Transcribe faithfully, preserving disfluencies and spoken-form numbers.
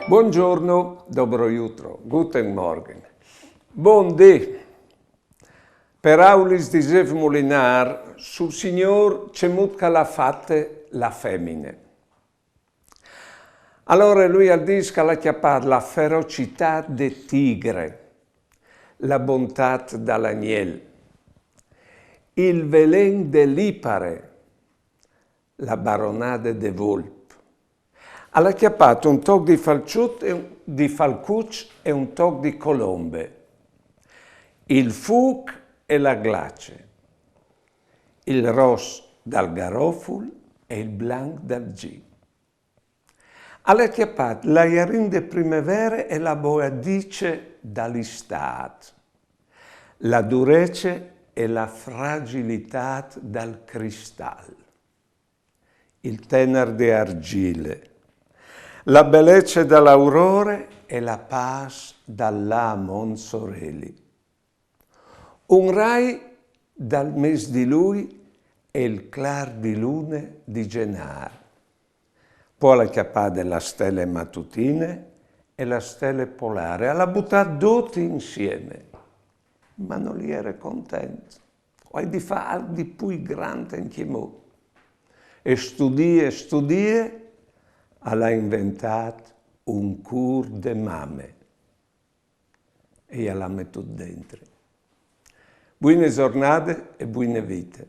Buongiorno, dobro jutro, guten Morgen. Bundì. Per Aulis di Sêf Mulinâr, sul Signôr cemût che al à fate la femine. Alore lui al dîs che al à cjapât la ferocitât de tigre, la bontât dal agnel, il velen de lipare, la baronade de volp. Al à cjapât un toc di falçut e un, di falcuç e un toc di colombe, il fûc e la glace, il ros dal garoful e il blanc dal zin. Al à cjapât l'aiarin de primevere e la boadice dal istât, la durece e la fragilitât dal cristal, il tenar de argjile, la belece da l'aurore e la pâs dal lâ a Mont Soreli. Un rai dal mês di Lui e il clâr di lune di Zenâr. Po al à cjapade la stele matutine e la stele polare, al à butât dut insieme. Ma nol jere content. O ai di fâ alc di plui grant ancjemò. E studie, studie, al à inventât un cûr de mame. E i al à metût dentri. Buine zornade e buine vite.